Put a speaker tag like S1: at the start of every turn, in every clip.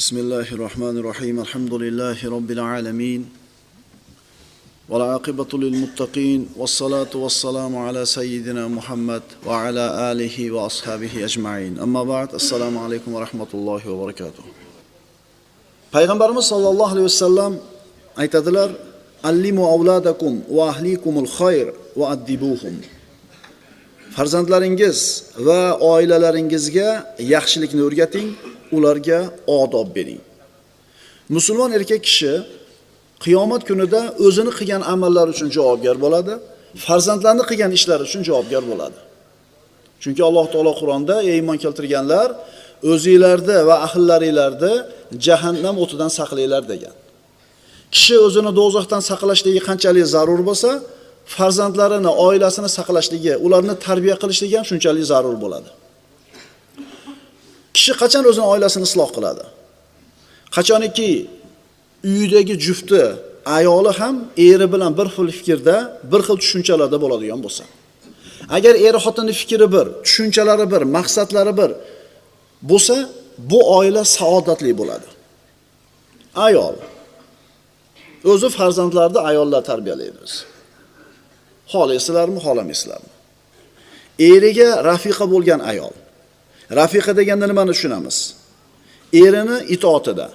S1: بسم الله الرحمن الرحيم. الحمد لله رب العالمين والعاقبة للمتقين والصلاة والسلام على سيدنا محمد وعلى آله وأصحابه أجمعين. أما بعد، السلام عليكم ورحمة الله وبركاته. Payg'ambarimiz sallallohu alayhi vasallam aytadilar: "Allimu avladakum va ahlikumul khayr va addibuhum." Farzandlaringiz va oilalaringizga yaxshilikni o'rgating, ularga odob bering. Musulmon erkak kishi qiyomat kunida o'zini qilgan amallari uchun javobgar bo'ladi, farzandlarini qilgan ishlari uchun javobgar bo'ladi. Chunki Alloh taolo Qur'onda: "Ey iymon keltirganlar, o'zingizlarni va ahllaringlarni jahannam o'tidan saqlanglar" degan. Kishi o'zini do'zaxdan saqlashligi qanchalik zarur bo'lsa, farzandlarini, oilasini saqlashligi, ularni tarbiya qilishligi ham shunchalik zarur bo'ladi. Kishi qachon o'zini oilasini isloh qiladi? Qachoniki uyidagi jufti, ayoli ham eri bilan bir xil fikrda, bir xil tushunchalarda bo'ladigan bo'lsa. Agar eri xotinning fikri bir, tushunchalari bir, maqsadlari bir bo'lsa, bu oila saodatli bo'ladi. Ayol o'zi farzandlarni ayollar tarbiyalaydi. Xohlaysizlarmi, xohlamaysizlarmi? Eriga rafiqa bo'lgan ayol. Rafiqa deganda nimani tushunamiz? Erini itoatida,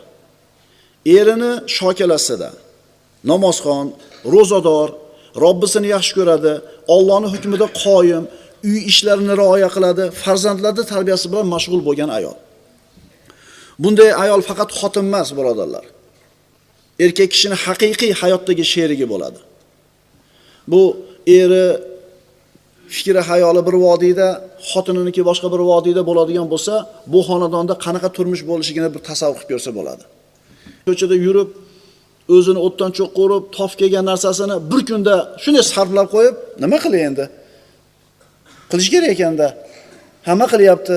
S1: erini shokalasida, namozxon, ro'zador, Robbisini yaxshi ko'radi, Allohning hukmida qoyim, uy ishlarini rioya qiladi, farzandlarning tarbiyasi bilan mashg'ul bo'lgan ayol. Bunday ayol faqat xotin emas, birodarlar. Erkak kishining haqiqiy hayotdagi sherigi bo'ladi. Bu eri fikri hayoli bir vodiyda, xotininiki boshqa bir vodiyda bo'ladigan bo'lsa, bu xonadonda qanaqa turmush bo'lishligini bir tasavvur qilib ko'rsa bo'ladi. Ko'chada yurib, o'zini o'tdan cho'qqa urib, tof kelgan narsasini bir kunda shunday sarflab qo'yib, nima qilay endi? Qilish kerak ekanda. Hamma qilyapti.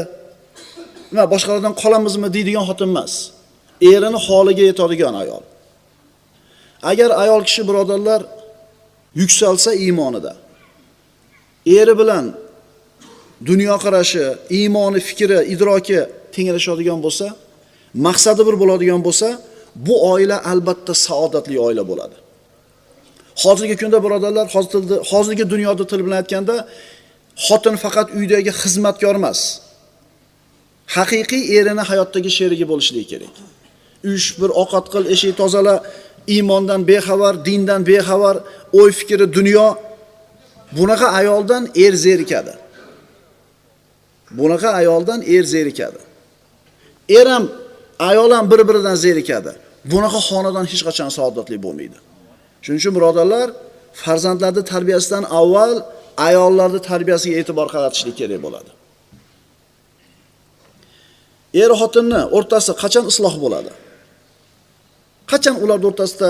S1: Nima, boshqalardan qolamizmi deydigan xotin emas. Erini holiga yetadigan ayol. Agar ayol kishi birodarlar yuksalsa iymonida, eri bilan dunyoqarashi, iymoni, fikri, idroki tenglashadigan bo'lsa, maqsadi bir bo'ladigan bo'lsa, bu oila albatta saodatli oila bo'ladi. Hozirgi kunda birodarlar, hozirgi dunyoda til bilan aytganda, xotin faqat uydagi xizmatkor emas. Haqiqiy erini hayotdagi sherigi bo'lishligi kerak. Ush bir ovqat qil, eshik tozala, iymondan bexabar, dindan bexabar, o'y fikri dunyo. Bunaqa ayoldan er zerikadi. Bunaqa ayoldan er zerikadi. Er ham, ayol ham bir-biridan zerikadi. Bunaqa xonadon hech qachon saodatli bo'lmaydi. Shuning uchun birodarlar, farzandlarning tarbiyasidan avval ayollarning tarbiyasiga e'tibor qaratishlik kerak bo'ladi. Er xotinni o'rtasi qachon isloh bo'ladi? Qachon ularning o'rtasida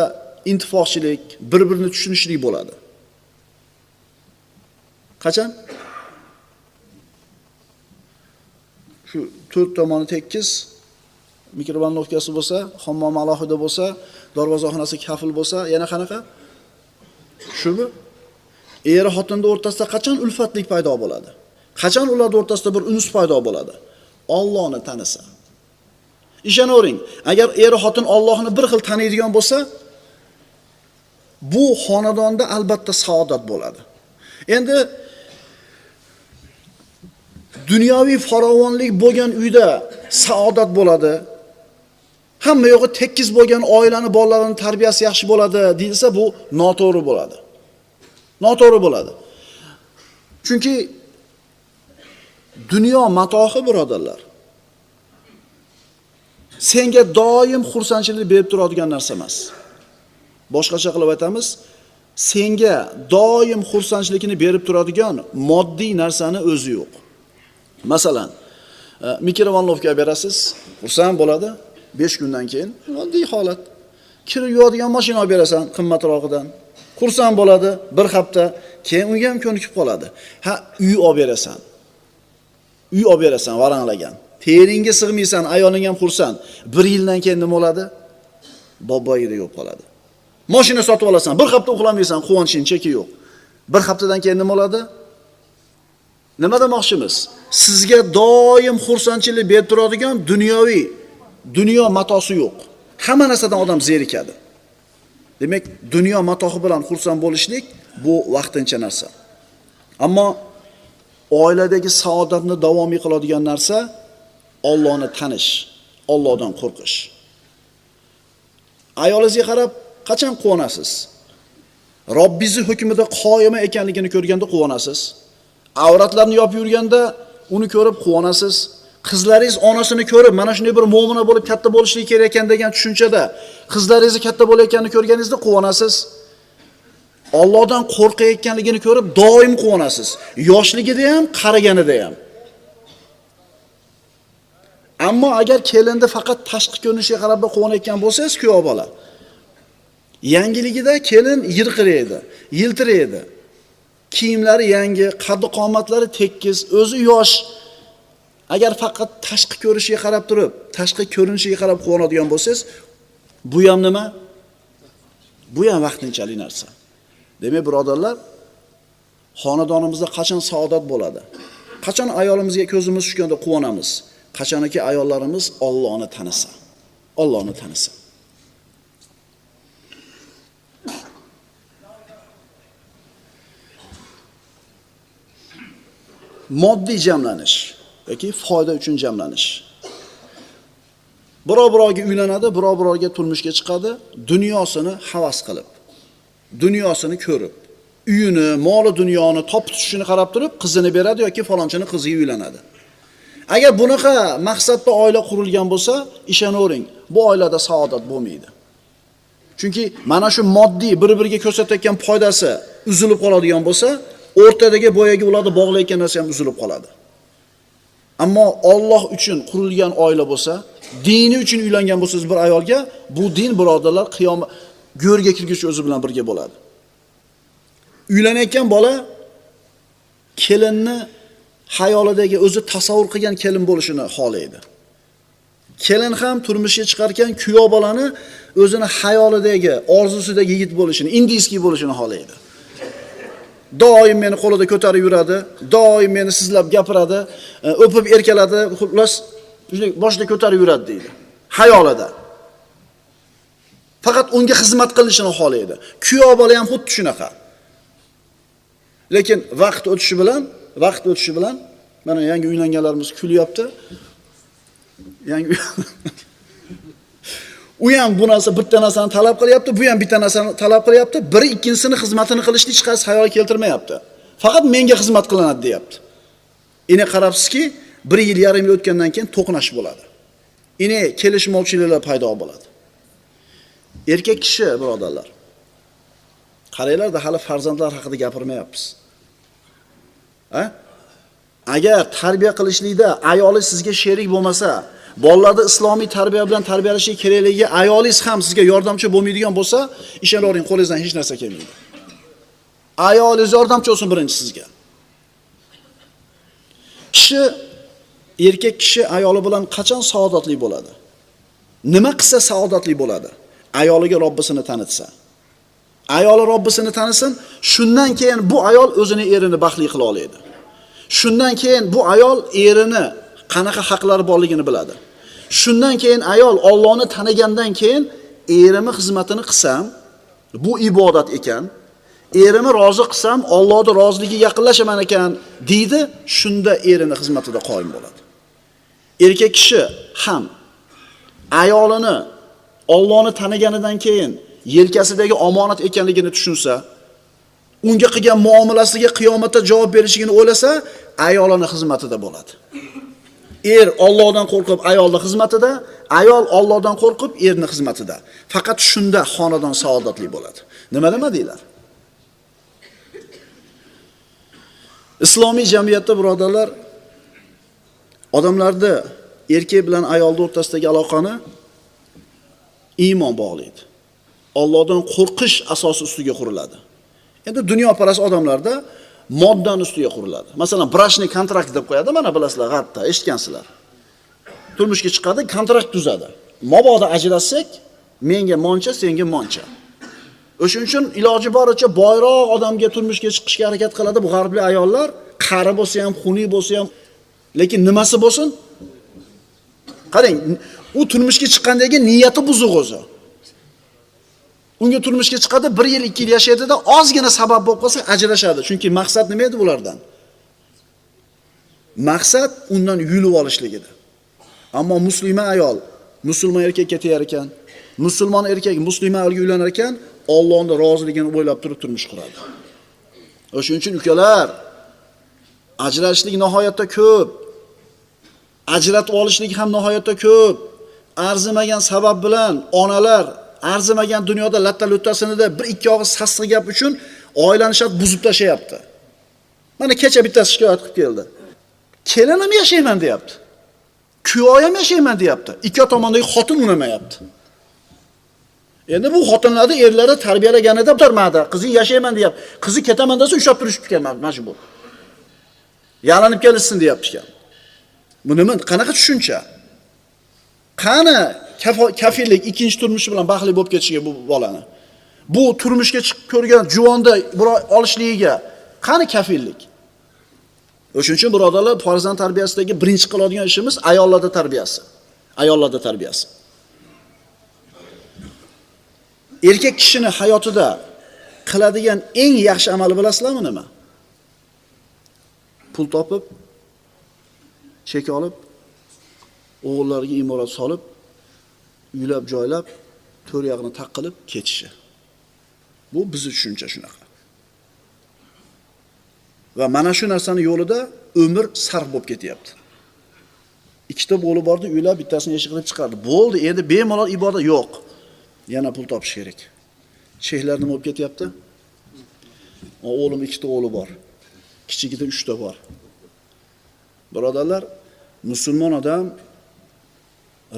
S1: ittifoqchilik, bir-birini tushunishlik bo'ladi? Qachon? Shu to'rt tomoni tekis, mikrovalnovkasi bo'lsa, hammom alohida bo'lsa, darvozaxonasi kafil bo'lsa, yana qanaqa? Shumi? Er xotinning o'rtasida qachon ulfatlik paydo bo'ladi? Qachon ularning o'rtasida bir unus paydo bo'ladi? Allohni tanisa. Ishonavering, agar er xotin Allohni bir xil taniydigan bo'lsa, bu xonadonda albatta saodat bo'ladi. Endi dunyoviy farovonlik bo'lgan uyda saodat bo'ladi. Hamma yo'g'i tekis bo'lgan oilani bolalarining tarbiyasi yaxshi bo'ladi deyilsa, bu noto'g'ri bo'ladi. Noto'g'ri bo'ladi. Chunki dunyo matohi birodarlar, senga doim xursandchilik berib turadigan narsa emas. Boshqacha qilib aytamiz, senga doim xursandchilikni berib turadigan moddiy narsani o'zi yo'q. Masalan, mikrovalnovka berasiz, xursand bo'ladi, 5 kundan keyin oddiy holat. Kir yuvadigan mashina olib berasan qimmatrog'idan, xursand bo'ladi, bir hafta, keyin unga ham ko'nikib qoladi. Ha, uy olib berasan. Uy olib berasan varanglagan. Teringga sig'maysan, ayoling ham xursand. Bir yildan keyin nima bo'ladi? Boboyida yo'q qoladi. Mashina sotib olasan, bir hafta uxlamaysan, quvonching cheki yo'q. Bir haftadan keyin nima bo'ladi? Nima demoqchimiz? Sizga doim xursandchilik berib turadigan dunyoviy Dunyo matosi yo'q. Hamma narsadan odam zerikadi. Demak, dunyo matohi bilan xursand bo'lishlik bu vaqtincha narsa. Ammo oiladagi saodatni davomiy qiladigan narsa Allohni tanish, Allohdan qo'rqish. Ayolingizga qarab qachon quvonasiz? Robbingizni hukmida qoyima ekanligini ko'rganda quvonasiz. Avratlarni yopib yurganda uni ko'rib quvonasiz. Qizlaringiz onasini ko'rib, mana shunday bir mo'mina bo'lib katta bo'lishligi kerak ekan degan tushunchada qizlaringizni katta bo'layotganini ko'rganingizda quvonasiz. Allohdan qo'rqayotganligini ko'rib doim quvonasiz. Yoshligida ham, qariganida ham. Ammo agar kelinni faqat tashqi ko'rinishiga qarab quvonayotgan bo'lsangiz, kuyov bola yangiligida kelin yirqiraydi, yiltiraydi. Kiyimlari yangi, qaddi qomatlari tekis, o'zi yosh. Agar faqat tashqi ko'rinishiga qarab turib, tashqi ko'rinishiga qarab quvonadigan bo'lsangiz, bu ham nima? Bu ham vaqtinchalik narsa. Demak, birodarlar, xonadonimizda qachon saodat bo'ladi? Qachon ayolimizga ko'zimiz tushganda quvonamiz? Qachonki ayollarimiz Allohni tanisa. Allohni tanisa. Moddiy jamlanish yoki foyda uchun jamlanish. Birov-birovga uylanadi, birov-birovga turmushga chiqadi, dunyosini havas qilib, dunyosini ko'rib, uyini, moli dunyoni topib tushishini qarab turib, qizini beradi yoki falonchini qiziga uylanadi. Agar bunaqa maqsadda oila qurilgan bo'lsa, ishonavering, bu oilada saodat bo'lmaydi. Chunki mana shu moddiy bir-biriga ko'rsatayotgan foydasi uzilib qoladigan bo'lsa, o'rtadagi boyagi ularni bog'layotgan narsa ham uzilib qoladi. Ammo Alloh uchun qurilgan oila bo'lsa, dini uchun uylangan bo'lsangiz bir ayolga, bu din birodarlar qiyomat go'rga kirguncha o'zi bilan birga bo'ladi. Uylanayotgan bola kelinni xayolidagi o'zi tasavvur qilgan kelin bo'lishini xohlaydi. Kelin ham turmushga chiqarkan kuyov bolani o'zini xayolidagi, orzusidagi yigit bo'lishini, indiyskiy bo'lishini xohlaydi. Doim meni qo'lida ko'tarib yuradi, doim meni sizlab gapiradi, o'pib erkaladi, xullas shunday boshida ko'tarib yuradi deydi. Xayolida. Faqat unga xizmat qilishini xohlaydi. Kuyov bola ham xuddi shunaqa. Lekin vaqt o'tishi bilan mana yangi uylanganlarimiz kulyapti. Yangi u ham bu narsa bitta narsani talab qilyapti, bu ham bitta narsani talab qilyapti. Biri ikkinchisini xizmatini qilishni hech qaysi xayol keltirmayapti. Faqat menga xizmat qilinadi deyapti. Ine qarabsizki, 1 yil yarim yil o'tgandan keyin to'qnash bo'ladi. Ine kelishmovchiliklar paydo bo'ladi. Erkak kishi, birodarlar, qaranglar-da, hali farzandlar haqida gapirmayapmiz. Ha? Agar tarbiya qilishlikda ayoli sizga sherik bo'lmasa, bolalarni islomiy tarbiya bilan tarbiyalashi kerakligi ayolingiz ham sizga yordamchi bo'lmaydigan bo'lsa, ishonavering, qo'lingizdan hech narsa kelmaydi. Ayolingiz yordamchi bo'lsin birinchi sizga. Kishi, erkak kishi ayoli bilan qachon saodatli bo'ladi? Nima qilsa saodatli bo'ladi? Ayoliga Robbisini tanitsa. Ayoli Robbisini tanisin, shundan keyin bu ayol o'zini erini baxtli qila oladi. Shundan keyin bu ayol erini qanaqa haqlari borligini biladi. Shundan keyin ayol Allohni tanigandan keyin erimni xizmatini qilsam, bu ibodat ekan, erimni rozi qilsam, Allohning roziligiga yaqinlashaman ekan deydi, shunda erini xizmatida qoyim bo'ladi. Erkak kishi ham ayolini Allohni taniganidan keyin yelkasidagi omonat ekanligini tushunsa, unga qilgan muomalasiga qiyomatda javob berishligini o'ylasa, ayolini xizmatida bo'ladi. Er Allohdan qo'rqib ayolning xizmatida, ayol Allohdan qo'rqib erning xizmatida. Faqat shunda xonadon saodatli bo'ladi. Nima nima deylar? Islomiy jamiyatda birodarlar, odamlarda erkak bilan ayolning o'rtasidagi aloqani iymon bog'laydi. Allohdan qo'rqish asosi ustiga quriladi. Endi dunyoparast odamlarda moddan ustiga quriladi. Masalan, brachniy kontrakt deb qo'yadi, mana bilasizlar, g'arbda eshitgansizlar. Turmushga chiqadi, kontrakt tuzadi. Mabodo ajrashsak, menga moncha, senga moncha. O'shuning uchun iloji boricha boyroq odamga turmushga chiqishga harakat qiladi bu g'arbli ayollar, qari bo'lsa ham, xunuk bo'lsa ham, lekin nimasi bo'lsin? Qarang, u turmushga chiqqandan keyin niyati buzuq o'zi. Unga turmushga chiqadi, 1 yil, 2 yil yashaydi-da, ozgina sabab bo'lib qolsa ajrashadi. Chunki maqsad nima edi bulardan? Maqsad undan yulib olishlik edi. Ammo musulmon ayol musulmon erkakka teyar ekan, musulmon erkak musulmon ayolga uylanar ekan, Allohning roziligini o'ylab turib turmush quradi. O'shuning uchun ukalar, ajrashishlik nihoyatda ko'p. Ajratib olishlik ham nihoyatda ko'p. Arzimagan sabab bilan onalar arzimagan dunyoda latta-luttasinida bir ikki og'iz sassiq gap uchun oilani shart buzib tashlayapti. Mana kecha bittasi shikoyat qilib keldi. Kelinim yashayman deyapti. Kuyoyim yashayman deyapti. Ikki tomondagi xotin unamayapti. Endi bu xotinlarni erlari tarbiyalaganida o'tirmadi. Qizing yashayman deyapti. Qizi ketaman desa ushlab turishib ekan majbur. Yalanib kelishsin deyapti ekan. Bu nima, qanaqa tushuncha? Qani kafillik ikkinchi turmushi bilan baxtli bo'lib ketishiga bu bolani. Bu turmushga chiqib ko'rgan juvonda birov olishligiga qani kafillik? O'shuning uchun birodarlar, farzand tarbiyasidagi birinchi qiladigan ishimiz ayollarda tarbiyasi. Ayollarda tarbiyasi. Erkak kishini hayotida qiladigan eng yaxshi amali bilasizlarmi nima? Pul topib, chek olib, o'g'illariga imorat solib, uylab joylab, to'rt yog'ini taqilib ketishi. Bu bizni tushuncha shunaqa. Va mana shu narsani yo'lida umr sarf bo'lib ketyapti. Ikkita bo'li bordi, uylab bittasini eshik qilib chiqardi. Bo'ldi, endi bemalol ibodat yo'q. Yana pul topish kerak. Cheklar nima bo'lib ketyapti? O'g'lim ikkita o'g'li bor. Kichigida 3 ta bor. Birodarlar, musulmon odam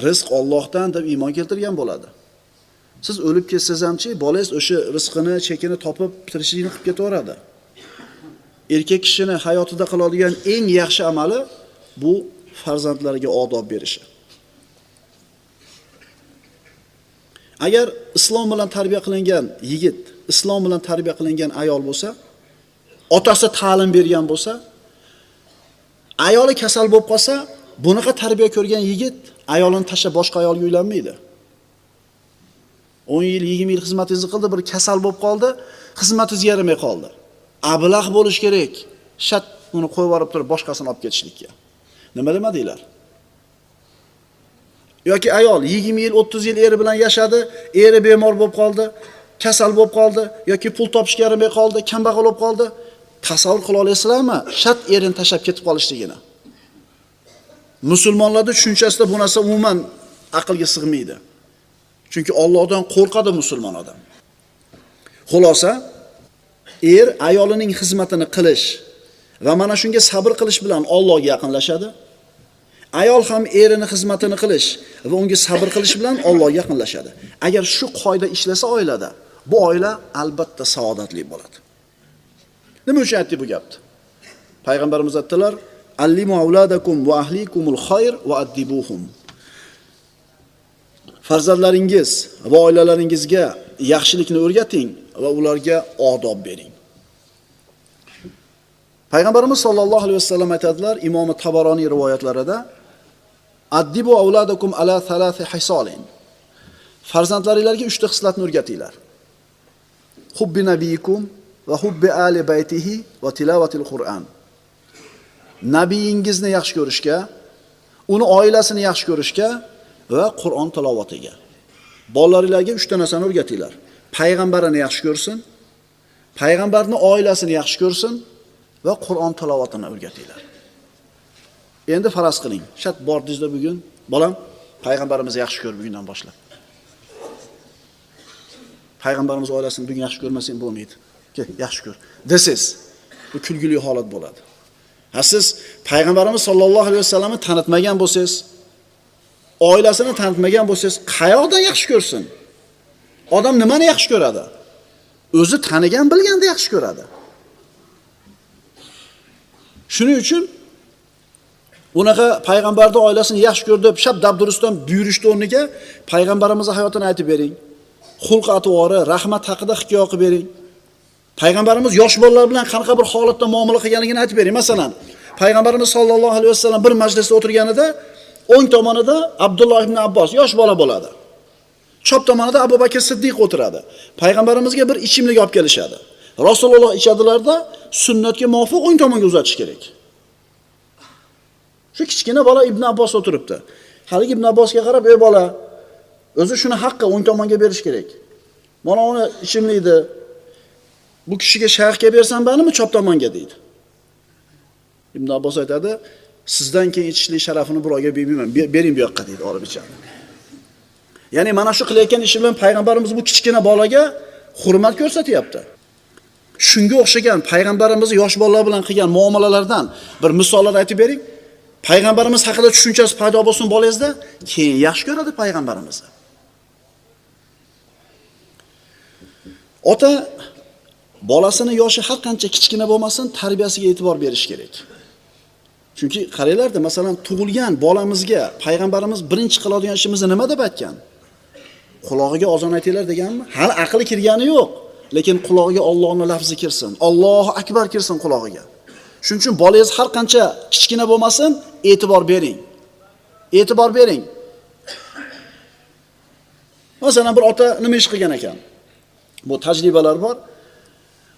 S1: rizq Allohdan deb iymon keltirgan bo'ladi. Siz o'lib ketsangiz hamchi, bolangiz o'sha rizqini, chekini topib, tirishligini qilib ketaveradi. Erkak kishini hayotida qiladigan eng yaxshi amali bu farzandlariga odob berishi. Agar islom bilan tarbiya qilingan yigit, islom bilan tarbiya qilingan ayol bo'lsa, otasi ta'lim bergan bo'lsa, ayoli kasal bo'lib qolsa, bunaqa tarbiya ko'rgan yigit ayolini tashlab boshqa ayolga uylanmaydi. 10 yil, 20 yil xizmatingizni qildi, bir kasal bo'lib qoldi, xizmatingizga yaramay qoldi. Ablah bo'lish kerak. Shat uni qo'yib yorib turib boshqasini olib ketishlikka. Nima demadinglar? Yoki ayol 20 yil, 30 yil eri bilan yashadi, eri bemor bo'lib qoldi, kasal bo'lib qoldi yoki pul topishga yaramay qoldi, kambag'al bo'lib qoldi. Tasavvur qila olasizlarmi? Shat erini tashlab ketib qolishligini. Musulmonlarda tushunchasida bu narsa umuman aqlga sig'maydi. Chunki Allohdan qo'rqadi musulmon odam. Xulosa, er ayolining xizmatini qilish va mana shunga sabr qilish bilan Allohga yaqinlashadi. Ayol ham erini xizmatini qilish va unga sabr qilish bilan Allohga yaqinlashadi. Agar shu qoida ishlasa oilada, bu oila albatta saodatli bo'ladi. Nima uchun aytdi bu gapni? Payg'ambarimiz aytdilar: "Allimu avladakum va ahlikumul khayr va addibuhum." Farzandlaringiz va oilalaringizga yaxshilikni o'rgating va ularga odob bering. Payg'ambarimiz sollallohu alayhi vasallam aytadilar, Imom Tabaroniy rivoyatlarida: "Addibu avladakum ala thalathi hisolin." Farzandlaringizga 3 ta xislatni o'rgatinglar. Hubbi nabiyikum va hubbi ali baytihi va tilovatil Qur'on. Nabiyingizni yaxshi ko'rishga, uni oilasini yaxshi ko'rishga va Qur'on tilovatiga. Bolalaringizga 3 ta narsani o'rgatinglar. Payg'ambarini yaxshi ko'rsin, payg'ambarning oilasini yaxshi ko'rsin va Qur'on tilovatini o'rgatinglar. Endi faraz qiling. Shat bordingizda bugun, bolam, payg'ambarimizni yaxshi ko'r bugundan boshlab. Payg'ambarimiz oilasini bugun yaxshi ko'rmasang bo'lmaydi. Kel, yaxshi ko'r desiz, bu kulgili holat bo'ladi. Ha, siz payg'ambarimiz sollallohu alayhi vasallamni tanitmagan bo'lsangiz, oilasini tanitmagan bo'lsangiz, qayoqdan yaxshi ko'rsin? Odam nimani yaxshi ko'radi? O'zi tanigan, bilganda yaxshi ko'radi. Shuning uchun unaqa payg'ambarning oilasini yaxshi ko'r deb shab dabdurustdan buyurishdi o'rniga payg'ambarimizning hayotini aytib bering. Xulq atvori, rahmat haqida hikoya qilib bering. Payg'ambarimiz yosh bolalar bilan qanaqa bir holatda muomala qilganligini aytib bering. Masalan, payg'ambarimiz sollallohu alayhi vasallam bir majlisda o'tirganida O'ng tomonida Abdulloh ibn Abbos yosh bola bo'ladi. Chap tomonida Abu Bakr Siddiq o'tiradi. Payg'ambarimizga bir ichimlik olib kelishadi. Rasululloh ichadilarda sunnatga muvofiq o'ng tomonga uzatish kerak. Shu kichkina bola Ibn Abbos o'tiribdi. Haligi Ibn Abbosga qarab, "Ey bola, o'zi shuni haqqi o'ng tomonga berish kerak. Mana uni ichimlikni bu kishiga shayxga bersam banimi chap tomonga" deydi. Ibn Abbos aytadi, "Sizdan keyin ichishlik sharafini birovga bermayman, bering bu yoqqa" deydi, olib ichadi. Ya'ni mana shu qilayotgan ishi bilan payg'ambarimiz bu kichkina bolaga hurmat ko'rsatyapti. Shunga o'xshagan payg'ambarimiz yosh bolalar bilan qilgan muomalalardan bir misollar aytib bering. Payg'ambarimiz haqida tushunchasi paydo bo'lsin bolangizda, keyin yaxshi ko'radi payg'ambarimizni. Ota bolasini yoshi har qancha kichkina bo'lmasin, tarbiyasiga e'tibor berish kerak. Chunki qaranglarda, masalan, tug'ilgan bolamizga payg'ambarimiz birinchi qiladigan ishimizni nima deb aytgan? Qulog'iga ozon aytinglar deganmi? Hali aqli kirgani yo'q, lekin qulog'iga Allohning lafzi kirsin, Allohu akbar kirsin qulog'iga. Shuning uchun bolangiz har qancha kichkina bo'lmasin, e'tibor bering. E'tibor bering. Masalan, bir ota nima ish qilgan ekan? Bu tajribalar bor.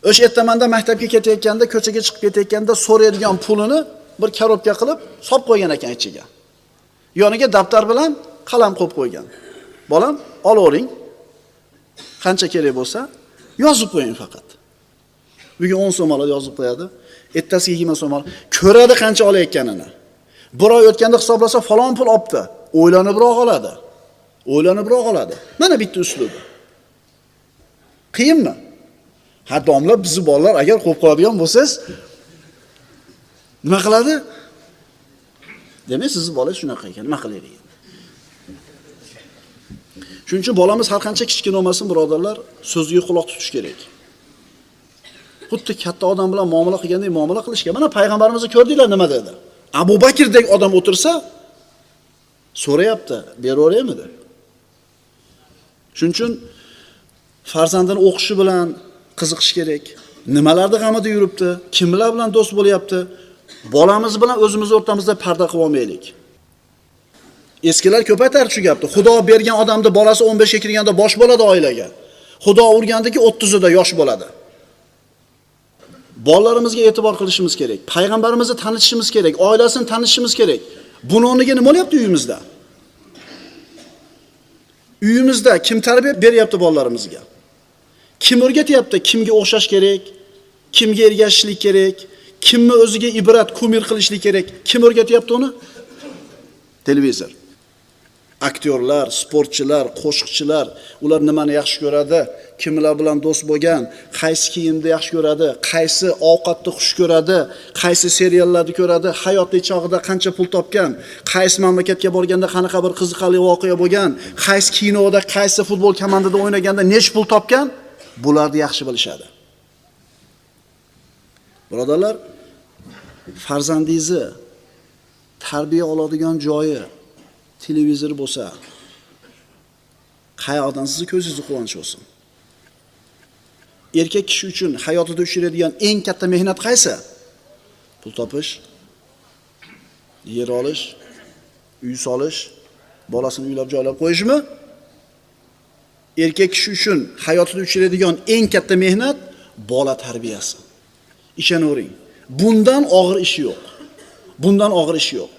S1: O'sha ertamanda maktabga ketayotganda, ko'chaga chiqib ketayotganda so'raydigan pulini bir korobka qilib solib qo'ygan ekan ichiga. Yoniga daftar bilan qalam qo'yib qo'ygan. Bolam, olavering. Qancha kerak bo'lsa, yozib qo'ying faqat. Bugun 10 so'm oladi, yozib qo'yadi. Ertasiga 20 so'm oladi. Ko'radi qancha olayotganini. Bir oy o'tganda hisoblasa falon pul olibdi. O'ylanibroq oladi. O'ylanibroq oladi. Mana bitta uslubi. Qiyinmi? Ha, domla bizni bolalar agar qo'yib qo'yadigan bo'lsangiz, nima qiladi? Demak, sizni bolangiz shunaqa ekan, nima qilaylik? Shuning uchun bolamiz har qancha kichkina bo'lmasin, birodarlar, so'ziga quloq tutish kerak. Xuddi katta odam bilan muomala qilgandek muomala qilishga. Mana payg'ambarimizni ko'rdinglar nima dedi? Abu Bakrdek odam o'tirsa, so'rayapti, beraveraymi deb. Shuning uchun farzandini o'qishi bilan qiziqish kerak. Nimalarda g'amida yuribdi, kimlar bilan do'st bo'lyapti? Bolamiz bilan o'zimiz o'rtamizda parda qilib olmaylik. Eskilar ko'p aytar shu gapni. Xudo bergan odamni bolasi 15 ga kirganda bosh bo'ladi oilaga. Xudo urgandiki 30ida yosh bo'ladi. Bolalarimizga e'tibor qilishimiz kerak. Payg'ambarimizni tanitishimiz kerak, oilasini tanitishimiz kerak. Buni o'rniga nima bo'lyapti uyimizda? Uyimizda kim tarbiya beryapti bolalarimizga? Kim o'rgatyapti? Kimga o'xshash kerak? Kimga ergashishlik kerak? Kimni o'ziga ibrat, kumir qilishlik kerak? Kim o'rgatyapti uni? Televizor. Aktyorlar, sportchilar, qo'shiqchilar, ular nimani yaxshi ko'radi, kimlar bilan do'st bo'lgan, qaysi kiyimni yaxshi ko'radi, qaysi ovqatni xush ko'radi, qaysi seriallarni ko'radi, hayotlik chog'ida qancha pul topgan, qaysi mamlakatga borganda qanaqa bir qiziqarli voqea bo'lgan, qaysi kinoda, qaysi futbol komandada o'ynaganda nech pul topgan, bularni yaxshi bilishadi. Birodarlar, farzandingizni tarbiya oladigan joyi televizor bo'lsa, qayoqdan sizni ko'zingizni quvonch bo'lsin. Erkak kishi uchun hayotida uchraydigan eng katta mehnat qaysi? Pul topish, yer olish, uy solish, bolasini uylab joylab qo'yishmi? Erkak kishi uchun hayotida uchraydigan eng katta mehnat bola tarbiyasi. Ishonavering, bundan og'ir ish yo'q. Bundan og'ir ish yo'q.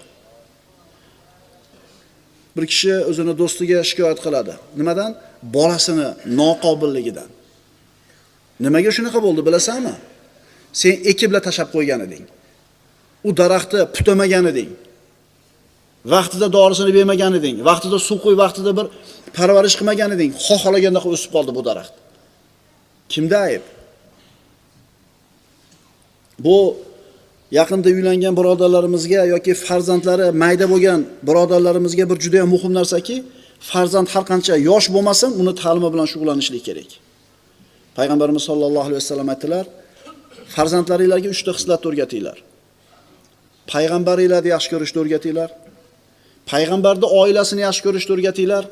S1: Bir kishi o'zini do'stiga shikoyat qiladi. Nimadan? Bolasini noqobilligidan. Nimaga shunaqa bo'ldi bilasanmi? Sen ekibla tashab qo'ygan eding. U daraxtni putamagan eding. Vaqtida dorisini bermagan eding. Vaqtida suv qo'y, vaqtida bir parvarish qilmagan eding. Xohlaganda o'sib qoldi bu daraxt. Kimda ayb? Bu yaqinda uylangan birodarlarimizga yoki farzandlari mayda bo'lgan birodarlarimizga bir juda ham muhim narsaki, farzand har qancha yosh bo'lmasin, uni ta'limi bilan shug'ullanishlik kerak. Payg'ambarimiz sollallohu alayhi vasallam aytdilar, farzandlaringizga 3 ta xislatni o'rgatinglar. Payg'ambaringlarni yaxshi ko'rishni o'rgatinglar. Payg'ambarning oilasini yaxshi ko'rishni o'rgatinglar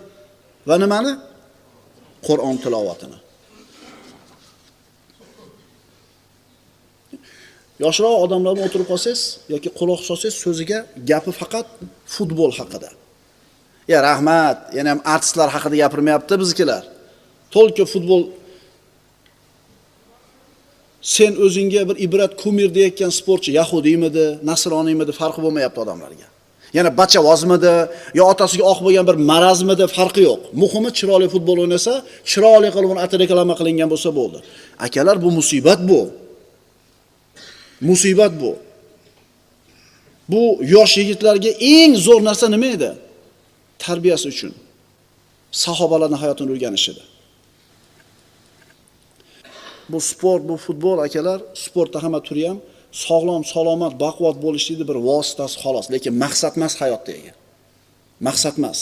S1: va nimani? Qur'on tilovatini. Yoshroq odamlar bilan o'tirib qolsangiz yoki quloq solsangiz so'ziga gapi faqat futbol haqida. Ya rahmat, yana ham artistlar haqida gapirmayapti biznikilar. To'lka futbol. Sen o'zingga bir ibrat kumir deyotgan sportchi yahudiymidi, nasroniymi farqi bo'lmayapti odamlarga. Yana bachavozmidi, yo otasiga oq bo'lgan bir marazmidi farqi yo'q. Muhimi chiroyli futbol o'ynasa, chiroyli qilib uni reklama qilingan bo'lsa bo'ldi. Akalar, bu musibat bu. Musibat bu. Bu yosh yigitlarga eng zo'r narsa nima edi? Tarbiyasi uchun. Sahobalarning hayotini o'rganish edi. Bu sport, bu futbol akalar, sportda hamma turi ham sog'lom, salomat, baquvvat bo'lishlikni bir vositasi xolos, lekin maqsad emas hayotdagi. Maqsad emas.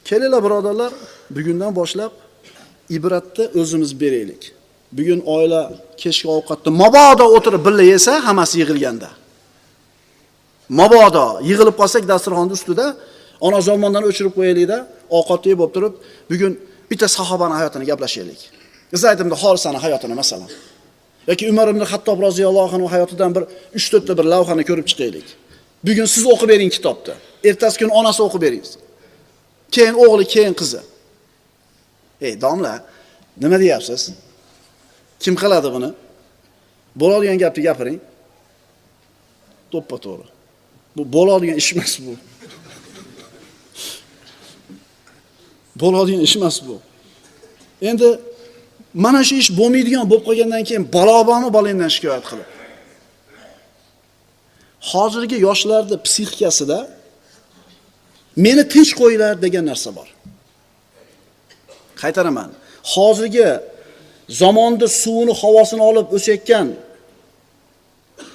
S1: Kelinglar birodarlar, bugundan boshlab ibratni o'zimiz beraylik. Bugun oila kechki ovqatni mabodo o'tirib birga yesa, hammasi yig'ilganda. Mabodo yig'ilib qolsak dasturxonning ustida ona zamondan o'chirib qo'yaylik-da, ovqatni yeb o'tirib, bugun bitta sahobaning hayotini gaplashaylik. Zayd ibn Horisani hayotini masalan. Yoki Umar ibn Xattob roziyallohu anhu hayotidan bir 3-4 ta bir lavhani ko'rib chiqaylik. Bugun siz o'qib bering kitobni. Ertasi kun onasi o'qib bering. Keyin o'g'li, keyin qizi. Ey domla, nima deyapsiz? Kim qiladi buni? Bo'ladigan gapni gapiring. To'ppa-to'g'ri. Bu bo'ladigan ish emas bu. Bo'ladigan ish emas bu. Endi mana shu ish bo'lmaydigan bo'lib qolgandan keyin balo bormi bolangdan shikoyat qilib. Hozirgi yoshlarda psixikasida meni tinch qo'yinglar degan narsa bor. Qaytaraman. Hozirgi zamonda suvini, havosini olib o'sayotgan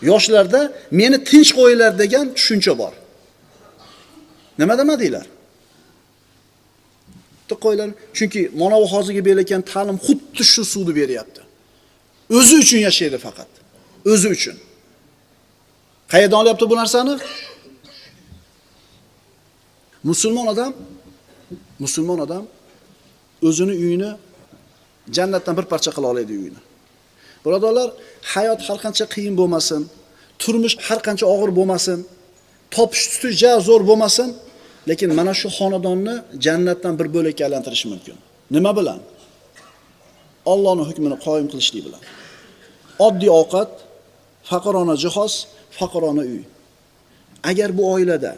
S1: yoshlarda meni tinch qo'yinglar degan tushuncha bor. Nima demadinglar? Qo'ylar. Chunki mana bu hozirgi berilayotgan ta'lim xuddi shu suvni beryapti. O'zi uchun yashaydi faqat. O'zi uchun. Qayerdan olyapti bu narsani? Musulmon odam o'zini uyini jannatdan bir parcha qila oladi uyini. Birodarlar, hayot har qancha qiyin bo'lmasin, turmush har qancha og'ir bo'lmasin, topish tutish ja zo'r bo'lmasin, lekin mana shu xonadonni jannatdan bir bo'lakka aylantirish mumkin. Nima bilan? Allohning hukmini qoyim qilishlik bilan. Oddiy ovqat, faqirona jihoz, faqirona uy. Agar bu oilada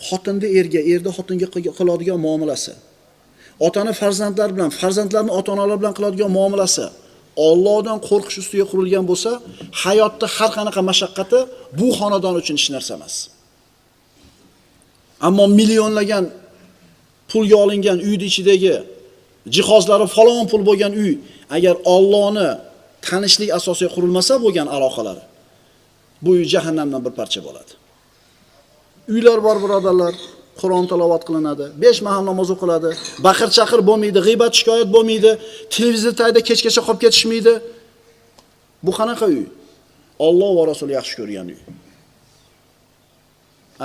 S1: xotinni erga, erda xotinga qiladigan muomalasi, otani farzandlar bilan, farzandlarni ota-onalar bilan qiladigan muomalasi Allohdan qo'rqish ustiga qurilgan bo'lsa, hayotda har qanaqa mashaqqati bu xonadon uchun hech narsa emas. Ammo millionlagan pulga olingan uyning ichidagi jihozlari falon pul bo'lgan uy, agar Allohni tanishlik asosiga qurilmasa bo'lgan aloqalari, bu uy jahannamdan bir parcha bo'ladi. Uylar bor birodarlar, Qur'on tilovat qilinadi, 5 mahal namoz o'qiladi, baqir-chaqir bo'lmaydi, g'iybat shikoyat bo'lmaydi, televizor tagida kechgacha qolib ketishmaydi. Bu qanaqa uy? Alloh va Rasuli yaxshi ko'rgan uy.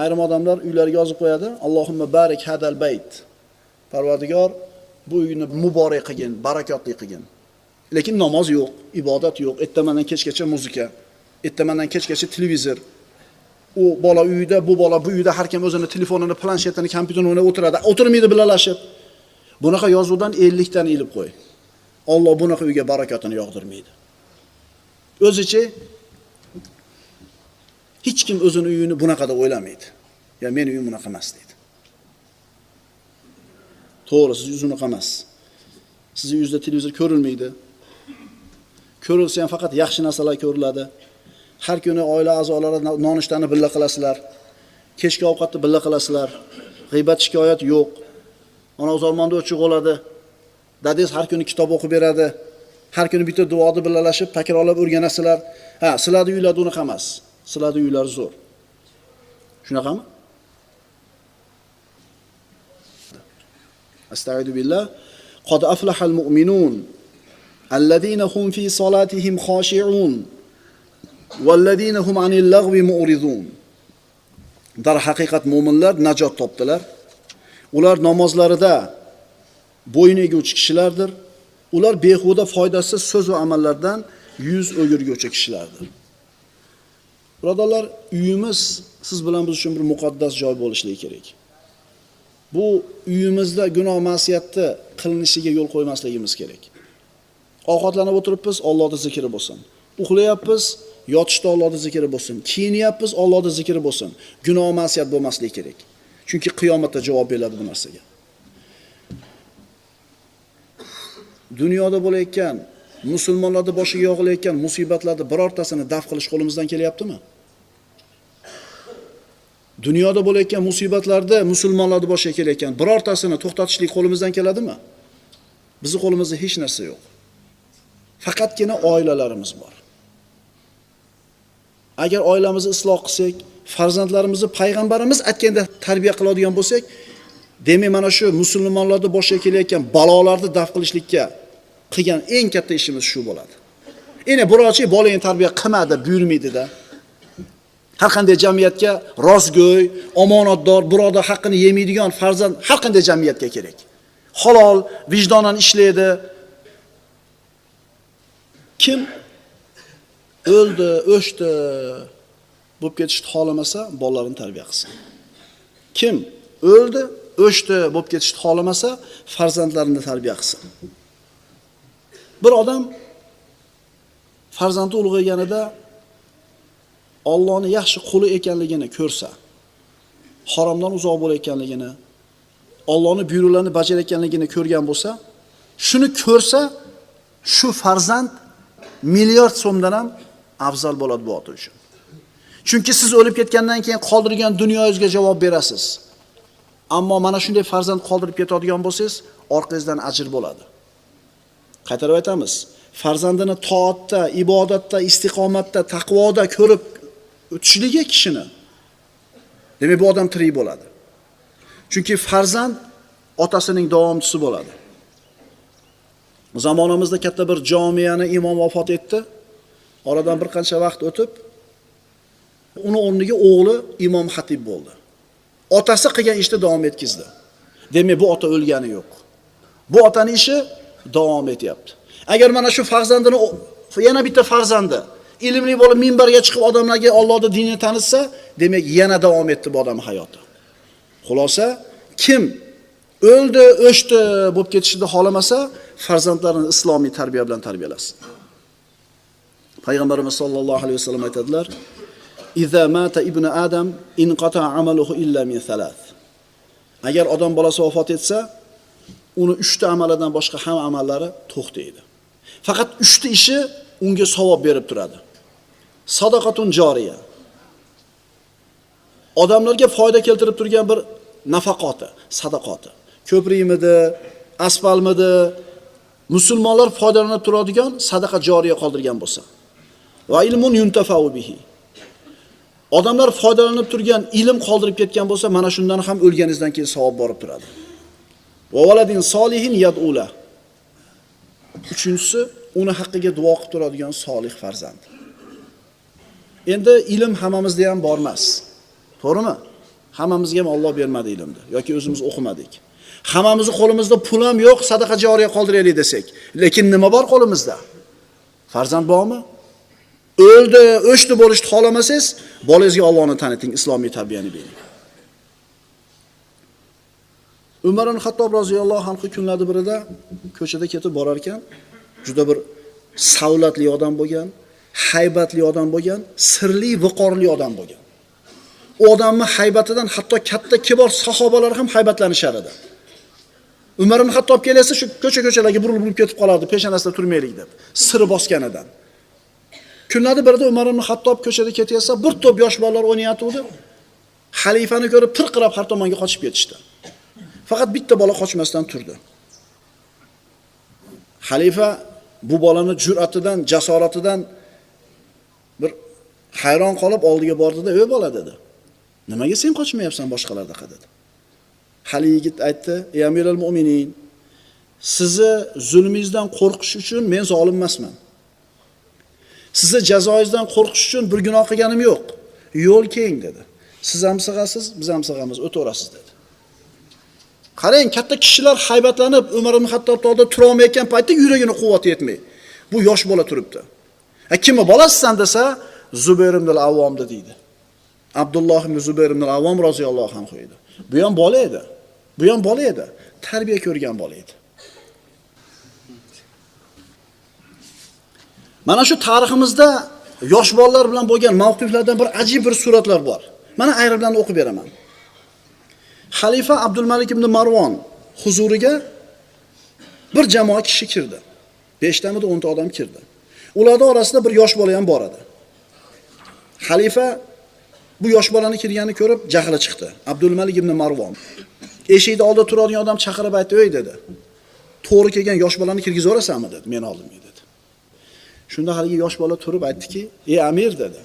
S1: Ayrim odamlar uylariga yozib qo'yadi, Allohumma barik hadal bayt. Parvardigor, bu uyni muborak qilgin, barakotli qilgin. Lekin namoz yo'q, ibodat yo'q, ertamandan kechgacha muzika, ertamandan kechgacha televizor. U bola uyda, bu bola bu uyda, har kim o'zini telefonini, planshetini, kompyuterini o'ynab o'tiradi. O'tirmaydi bilalashib. Bunaqa yozuvdan 50 dan ilib qo'y. Alloh bunaqa uyga barakotini yog'dirmaydi. O'zicha hech kim o'zini uyini bunaqa deb o'ylamaydi. Ya meni uyim bunaqa emas deydi. To'g'ri, siz uyingiz unaqa emas. Sizning uyingizda televizor ko'rilmaydi. Ko'rilsa ham faqat yaxshi narsalar ko'riladi. Har kuni oila a'zolari nonushtani birga qilasizlar. Kechki ovqatni birga qilasizlar. G'iybat shikoyat yo'q. Ona o'zalmonda o'chiq bo'ladi. Dadangiz har kuni kitob o'qib beradi. Har kuni bitta duoni birgalashib takrorlab o'rganasizlar. Ha, sizlarning uylarda unaqa emas. Sizlarning uylar zo'r. Shunaqami? Astagfiru billah. Qad aflahal mu'minun allazina hum fi solatihim khashi'un vallazina hum anil lagwi mu'ridun. Darhaqiqat mo'minlar najot topdilar. Ular namozlarida bo'yin eguvchi kishilardir. Ular behuda foydasiz so'z va amallardan yuz o'girguvchi kishilardir. Birodarlar, uyimiz siz bilan biz uchun bir muqaddas joy bo'lishligi kerak. Bu uyimizda gunoh ma'siyatni qilinishiga yo'l qo'ymasligimiz kerak. Ovqatlanib o'tiribmiz, Allohning zikri bo'lsin. Uxlayapmiz, yotishda Allohning zikri bo'lsin. Kiyinyapmiz, Allohning zikri bo'lsin. Gunoh ma'siyat bo'lmasligi kerak. Chunki qiyomatda javob beriladi bu narsaga. Dunyoda bo'layotgan, musulmonlarning boshiga yog'ilayotgan musibatlarni birortasini daf qilish qo'limizdan kelyaptimi? Dunyoda bo'layotgan musibatlarda musulmonlarning boshiga kelayotgan birortasini to'xtatishlik qo'limizdan keladimi? Bizning qo'limizda hech narsa yo'q. Faqatgina oilalarimiz bor. Agar oilamizni isloh qilsak, farzandlarimizni payg'ambarimiz aytganda tarbiya qiladigan bo'lsak, demak mana shu musulmonlarning boshiga kelayotgan balolarni daf qilishlikka qilgan eng katta ishimiz shu bo'ladi. Endi birovchi bolangni tarbiya qilma deb buyurmaydi-da. Har qanday jamiyatga rostgo'y, omonatdor, birodar haqqini yemaydigan farzand har qanday jamiyatga kerak. Halol, vijdonan ishlaydi. Kim o'ldi, o'chdi bo'lib ketishni xohlamasa, bolalarini tarbiya qilsin. Kim o'ldi, o'chdi bo'lib ketishni xohlamasa, farzandlarini tarbiya qilsin. Bir odam farzandi ulg'ayganida Allohning yaxshi quli ekanligini ko'rsa, haromdan uzoq bo'layotganligini, Allohning buyruqlarini bajarayotganligini ko'rgan bo'lsa, shuni ko'rsa, shu farzand milliard so'mdan ham afzal bo'ladi bu ota uchun. Chunki siz o'lib ketgandan keyin qoldirgan dunyoyingizga javob berasiz. Ammo mana shunday farzand qoldirib ketadigan bo'lsangiz, orqangizdan ajr bo'ladi. Qaytarib aytamiz, farzandini toatda, ibodatda, istiqomatda, taqvoda ko'rib o'tishligi kishini, demak bu odam tirik bo'ladi. Chunki farzand otasining davomchisi bo'ladi. Zamonamizda katta bir jomiyani imom vafot etdi. Oradan bir qancha vaqt o'tib, uni o'rniga o'g'li imom xatib bo'ldi. Otasi qilgan ishni davom etkizdi. Demak bu ota o'lgani yo'q. Bu otaning ishi davom etyapti. Agar mana shu farzandini, yana bitta farzandi ilmli bo'lib minbarga chiqib odamlarga Allohning dinini tanitsa, demak yana davom etdi bu odamning hayoti. Xulosa, kim o'ldi, o'chdi bo'lib ketishini xohlamasa, farzandlarini islomiy tarbiya bilan tarbiyalasin. Payg'ambarimiz sollallohu alayhi vasallam aytadilar: "Iza mata ibnu Adam inqata amaluhu illa min thalath." Agar odam bolasi vafot etsa, uni 3 ta amalidan boshqa hamma amallari to'xtaydi. Faqat 3 ta ishi unga savob berib turadi. Sadaqatun joriya. Odamlarga foyda keltirib turgan bir nafaqoti, sadaqoti. Ko'prikmidi, asfalmidi, musulmonlar foydalanib turadigan sadaqa joriya qoldirgan bo'lsa. Va ilmun yuntafau bihi. Odamlar foydalanib turgan ilm qoldirib ketgan bo'lsa, mana shundan ham o'lganingizdan keyin savob borib turadi. Va valadin solihin yad'ula. Uchinchisi, uni haqqiga duo qilib turadigan solih farzand. Endi ilm hammamizda ham bor emas. To'g'rimi? Hammamizga ham Alloh bermadi ilmni yoki o'zimiz o'qimadik. Hammamizning qo'limizda pul ham yo'q, sadaqa joriya qoldiraylik desak. Lekin nima bor qo'limizda? Farzand bormi? O'ldi, o'chdi bo'lishni xohlamasangiz, bolangizga Allohni taniting, islomiy tarbiyani bering. Umar ibn Xattob roziyallohu anhu kunlarning birida ko'chada ketib borar ekan, juda bir savlatli odam bo'lgan, haybatli odam bo'lgan, sirli, viqorli odam bo'lgan. U odamning haybatidan hatto katta kibor sahobalar ham haybatlanishar edi. Umar ibn Xattob kelsa, shu ko'cha-ko'chalarga burilib ketib qolardi, peshonasida turmaylik deb, siri bosganidan. Kunlarning birida Umar ibn Xattob ko'chada ketayotsa, bir to'p yosh bolalar o'ynayotgandi. Xalifani ko'rib tirqirab har tomonga qochib ketishdi. Faqat bitta bola qochmasdan turdi. Xalifa bu bolani jur'atidan, jasoratidan bir hayron qolib oldiga bordi-da, "Ey bola" dedi. "Nimaga sen qochmayapsan boshqalardaqa?" dedi. Hali yigit aytdi: "Ey Amirul Mu'minin, sizni zulmingizdan qo'rqish uchun men zolim emasman. Sizni jazoyingizdan qo'rqish uchun bir gunoh qilganim yo'q. Yo'l keng" dedi. "Siz ham sig'asiz, biz ham sig'amiz, o'taverasiz" dedi. Qarang, katta kishilar haybatlanib Umar ibn Xattob oldida tura olmayotgan paytda yuragini quvvati yetmay. Bu yosh bola turibdi. Kimni bolasisan desa, Zubayr ibn al-Avvomda deydi. Abdulloh ibn Zubayr ibn al-Avvom roziyallohu anhu edi. Bu ham bola edi. Bu ham bola edi. Tarbiya ko'rgan bola edi. Mana shu tariximizda yosh bolalar bilan bo'lgan mavqiflardan bir ajib bir suratlar bor. Mana ayrimlarini o'qib beraman. Xalifa Abdulmalik ibn Marvon huzuriga bir jamoa kishi kirdi. 5 tamida 10 ta odam kirdi. Ularning orasida bir yosh bola ham bor edi. Xalifa bu yosh bolani kirganini ko'rib jahli chiqdi. Abdulmalik ibn Marvon eshikni oldida turadigan odam chaqirib aytdi: "Ey" dedi. "To'g'ri kelgan yosh bolani kirgizaverasanmi?" dedi. "Men oldimga" dedi. Shunda haligi yosh bola turib aytdiki: "Ey amir" dedi.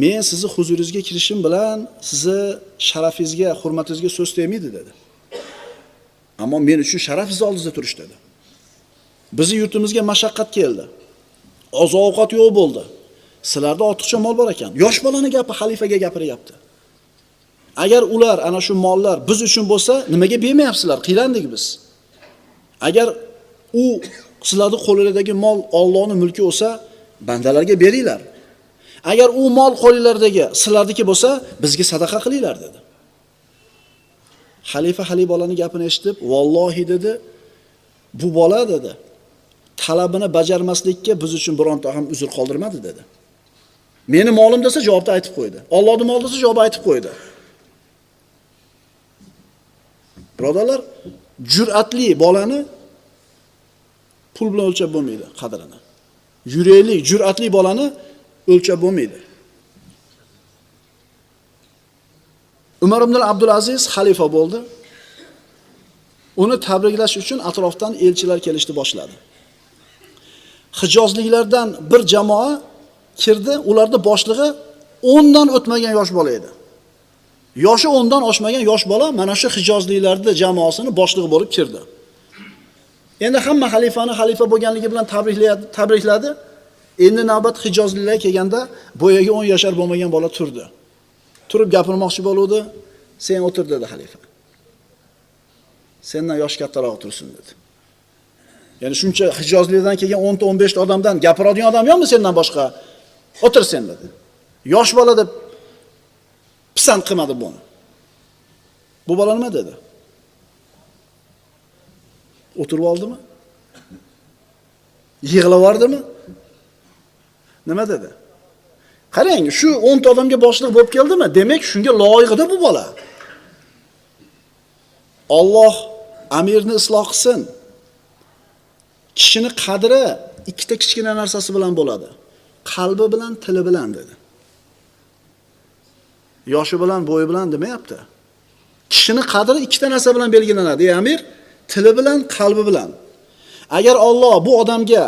S1: "Men sizni huzuringizga kirishim bilan sizni sharafingizga, hurmatingizga so'z tegmaydi" dedi. "Ammo men uchun sharaf sizni oldingizda turish" dedi. "Bizi yurtimizga mashaqqat keldi. Oziq-ovqat yo'q bo'ldi. Sizlarda ortiqcha mol bor ekan." Yosh bolani gapi xalifaga gapiryapti. Agar ular ana shu mollar biz uchun bo'lsa, nimaga bermayapsizlar? Qiylandik biz. Agar u sizlarning qo'linglardagi mol Allohning mulki bo'lsa, bandalarga beringlar. Agar u mol qo'linglardagi sizlarniki bo'lsa, bizga sadaqa qilinglar dedi. Xalifa hali bolaning gapini eshitib, "Vallohi" dedi, "Bu bola" dedi, "talabini bajarmaslikka biz uchun bironta ham uzr qoldirmadi" dedi. Meni molim desa javobni aytib qo'ydi. Allohning moli desa javob aytib qo'ydi. Birodarlar, jur'atli bolani pul bilan o'lchab bo'lmaydi qadrini. Yurakli, jur'atli bolani o'lchab bo'lmaydi. Umar ibn Abdulaziz xalifa bo'ldi. Uni tabriklash uchun atrofdan elchilar kelishni boshladi. Hijozliklardan bir jamoa kirdi, ularda boshlig'i 10 dan o'tmagan yosh bola edi. Yoshi 10 dan oshmagan yosh bola mana shu hijozliklarning jamoasini boshlig'i bo'lib kirdi. Endi hamma xalifani xalifa bo'lganligi bilan tabrikladi. Endi navbat hijozliklarga kelganda boyaga 10 yashar bo'lmagan bola turdi. Turib gapirmoqchi bo'ldi. "Sen o'tir" dedi xalifa. "Sendan yosh kattaroq tursin" dedi. Ya'ni shuncha hijozlikdan kelgan 10 ta 15 ta odamdan gapiradigan odam yo'qmi sendan boshqa? O'tir sen dedi. Yosh bola deb pisand qilmadi buni. Bu bola nima dedi? O'tirib oldimi? Yig'lab yubordimi? Nima dedi? Qarang, shu 10 ta odamga boshliq bo'lib keldimi? Demak, shunga loyiq edi bu bola. Alloh amirni isloh qilsin. Kishini qadri ikkita kichkina narsasi bilan bo'ladi. Qalbi bilan, tili bilan dedi. Yoshi bilan, bo'yi bilan demayapti. Kishini qadri ikkita narsa bilan belgilanadi. Ey amir, tili bilan, qalbi bilan. Agar Alloh bu odamga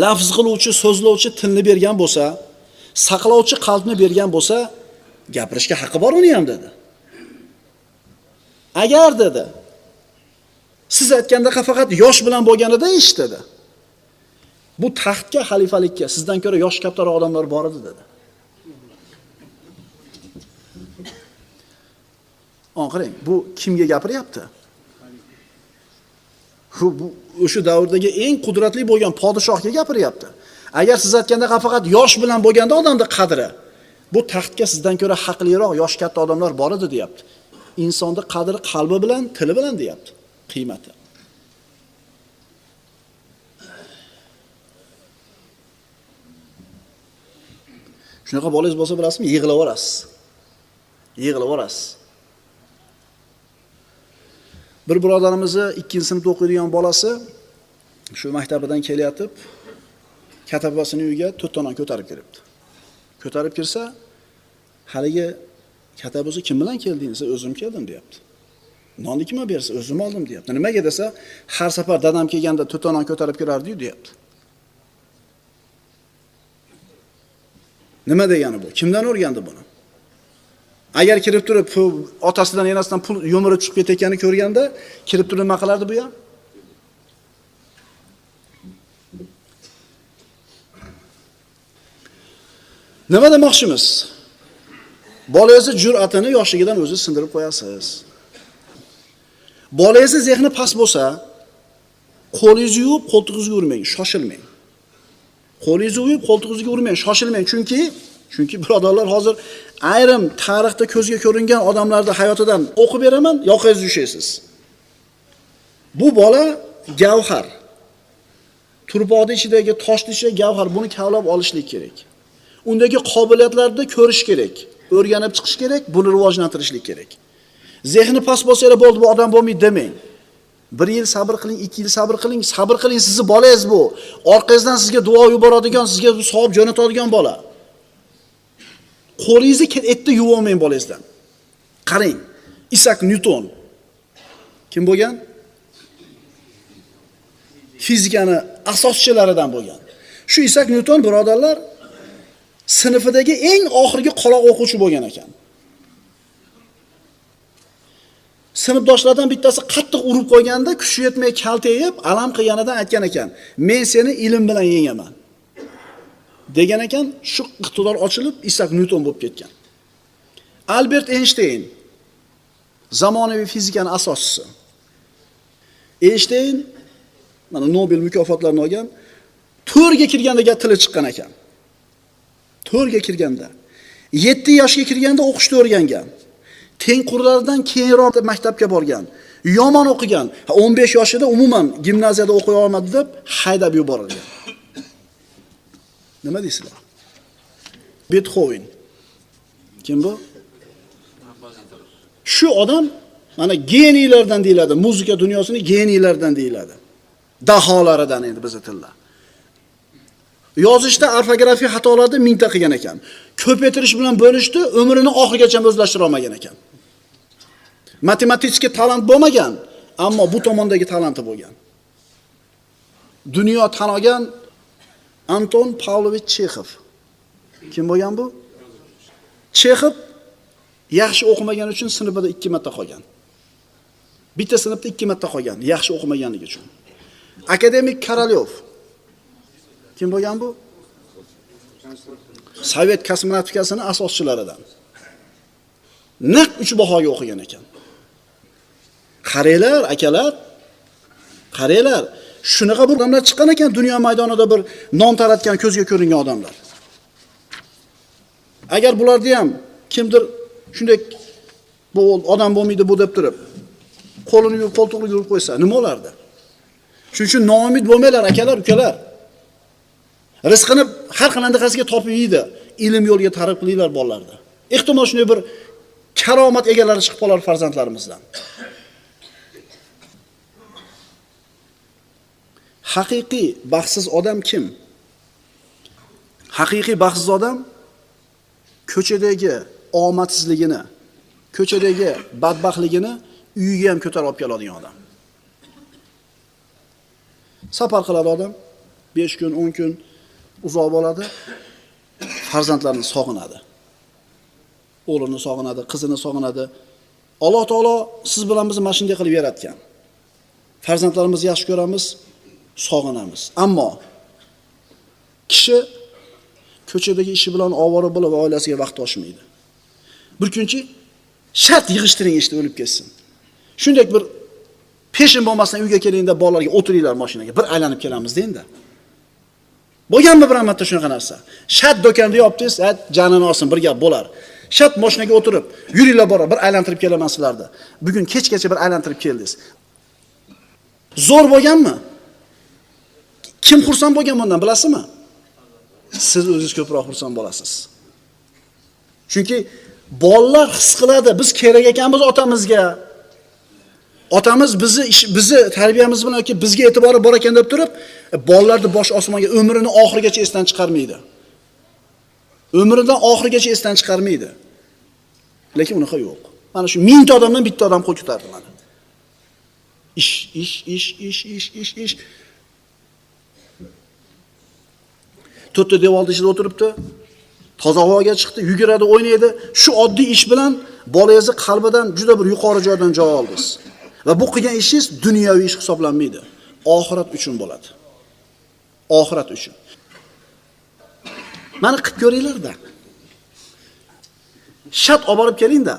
S1: lafz qiluvchi, so'zlovchi tilni bergan bo'lsa, saqlovchi qalbni bergan bo'lsa, gapirishga haqqi bor uni ham dedi. Agar dedi, siz aytgandaqa faqat yosh bilan bo'lganida ish dedi. Bu taxtga, xalifalikka sizdan ko'ra yosh kattaroq odamlar bor edi dedi. Qarang, bu kimga gapiryapti? Bu o'sha davrdagi eng qudratli bo'lgan podshohga gapiryapti. Agar siz aytgandaqa faqat yosh bilan bo'lganda odamning qadri, bu taxtga sizdan ko'ra haqliroq yosh katta odamlar bor edi deyapti. Insonning qadri qalbi bilan, tili bilan deyapti, qiymati. Shunaqa bolangiz bo'lsa bilasizmi, yig'lab yuborasiz. Yig'lab yuborasiz. Bir birodarimizni 2-sinfda o'qiydigan bolasi shu maktabidan kelyapti, katta opasining uyiga 4 ta non ko'tarib kiribdi. Ko'tarib kirsa, haligi katta opasi kim bilan kelding desa, o'zim keldim deyapti. Nonni kimga bersa, o'zim oldim deyapti. Nimaga desa, har safar dadam kelganda 4 ta non ko'tarib kirardi-yu deyapti. Nima degani bu? Kimdan o'rgandi buni? Agar kirib turib otasidan, enasidan pul yo'mirib chiqib ketayotganini ko'rganda, kirib turib nima qilardi bu ham? Nima demoqchimiz? Bolangizni jur'atini yoshligidan o'zi sindirib qo'yasiz. Bolangizni zehni past bo'lsa, qo'lingizni yuvib, qo'ltig'ingizga urmang, shoshilmang. Qo'lingizni yuvib, qo'ltig'ingizga urmang, shoshilmang. Chunki birodarlar, hozir ayrim tarixda ko'zga ko'ringan odamlarning hayotidan o'qib beraman, yoqangizga tushasiz. Bu bola gavhar. Turpoqning ichidagi, toshning ichidagi gavhar, buni kavlab olishlik kerak. Undagi qobiliyatlarni ko'rish kerak, o'rganib chiqish kerak, buni rivojlantirishlik kerak. Zehni past bo'lsa bo'ldi, bu odam bo'lmaydi demang. 1 yil sabr qiling, 2 yil sabr qiling, sabr qiling, sizni bolangiz bu. Orqangizdan sizga duo yuboradigan, sizga savob jo'natadigan bola. Qo'lingizni etni yuvolmang bolangizdan. Qarang, Isak Nyuton kim bo'lgan? Fizikani asoschilaridan bo'lgan. Shu Isak Nyuton birodarlar sinfidagi eng oxirgi qoloq o'quvchi bo'lgan ekan. Sinfdoshlardan bittasi qattiq urib qo'yganda, kuchi yetmay kaltayib, alam qilganidan aytgan ekan: "Men seni ilm bilan yengaman." degan ekan, shu iqtidor ochilib Isak Nyuton bo'lib ketgan. Albert Eynshteyn zamonaviy fizikaning asoschisi. Eynshteyn mana Nobel mukofotlarini olgan, 4ga kirganda tili chiqqan ekan. 4ga kirganda, 7 yoshga kirganda o'qishni o'rgangan. Tengqurlaridan keyinroq maktabga borgan, yomon o'qigan. 15 yoshida umuman gimnaziyada o'qiy olmadi deb haydab yuborilgan. Nima deysizlar? Betxoven. Kim bu? Shu odam mana geniylardan deyiladi, muzika dunyosining geniylaridan deyiladi. Daholaridan endi bizning tilda. Yozishda orfografiya xatolarni mingta qilgan ekan. Ko'paytirish bilan bo'lishdi, umrini oxirigacha o'zlashtira olmagan ekan. Matematik talant bo'lmagan, ammo bu tomondagi talanti bo'lgan. Dunyo tan olgan Anton Pavlovich Chexov. Kim bo'lgan bu? Chexov yaxshi o'qimagan uchun sinfida 2 marta qolgan. Bitta sinfda 2 marta qolgan, yaxshi o'qimaganligi uchun. Akademik Korolyov. Kim bo'lgan bu? Sovet kosmonavtikasining asoschilaridan. Naq 3 bahoga o'qigan ekan. Qaranglar, akalar, qaranglar, shunaqa bir odamlar chiqqan ekan dunyo maydonida bir nom taratgan, ko'zga ko'ringan odamlar. Agar bularni ham kimdir shunday bu odam bo'lmaydi bu deb turib, qo'lini yuvib, qo'ltig'ini yuvib qo'ysa, nima bo'lardi? Shuning uchun noumid bo'lmanglar, akalar, ukalar. Rizqini har qanaqasiga topib yeydi. Ilm yo'liga targ'ib qilinglar bolalarni. Ehtimol shunday bir karomat egalari chiqib qolar farzandlarimizdan. Haqiqiy baxtsiz odam kim? Haqiqiy baxtsiz odam ko'chadagi omadsizligini, ko'chadagi badbaxtligini uyiga ham ko'tarib olib keladigan odam. Safar qiladi odam, 5 kun, 10 kun uzoq bo'ladi, farzandlarini sog'inadi. O'g'lini sog'inadi, qizini sog'inadi. Alloh taolo siz bilan bizni mana shunday qilib yaratgan. Farzandlarimizni yaxshi ko'ramiz, sog'inamiz. Ammo kishi ko'chadagi ishi bilan ovora bo'lib oilasiga vaqt oshmaydi. Bir kunchi shart yig'ishtiring ishni o'lib ketsin. Shunday bir peshin bo'lmasdan uyga kelingda bolalarga o'tiringlar mashinaga, bir aylanib kelamiz dengda. Bo'lganmi bir marta shunaqa narsa? Shart do'konda yopdingiz, janini olsin bir gap bo'lar. Shart mashinaga o'tirib, yuringlar bora, bir aylantirib kelaman sizlarni. Bugun kechgacha bir aylantirib keldingiz. Zo'r bo'lganmi? Kim xursand bo'lgan bundan bilasizmi? Siz o'zingiz ko'proq xursand bo'lasiz. Chunki bolalar his qiladi, biz kerak ekanmiz otamizga. Otamiz bizni tarbiyamiz bilan yoki bizga e'tibori bor ekan deb turib, bolalarni bosh osmonga umrini oxirigacha esdan chiqarmaydi. Umridan oxirigacha esdan chiqarmaydi. Lekin unaqa yo'q. Mana shu 1000 ta odamdan bitta odam qo'l ko'tardi mana. Ish, ish, ish, ish, ish, ish, ish. To'rtta devorning ichida o'tiribdi. Toza havoga chiqdi, yuguradi, o'ynaydi. Shu oddiy ish bilan bolangizni qalbidan juda bir yuqori joydan joy oldingiz. Va bu qilgan ishingiz dunyoviy ish hisoblanmaydi. Oxirat uchun bo'ladi. Oxirat uchun. Mana qilib ko'ringlar-da. Shart olib borib kelingda,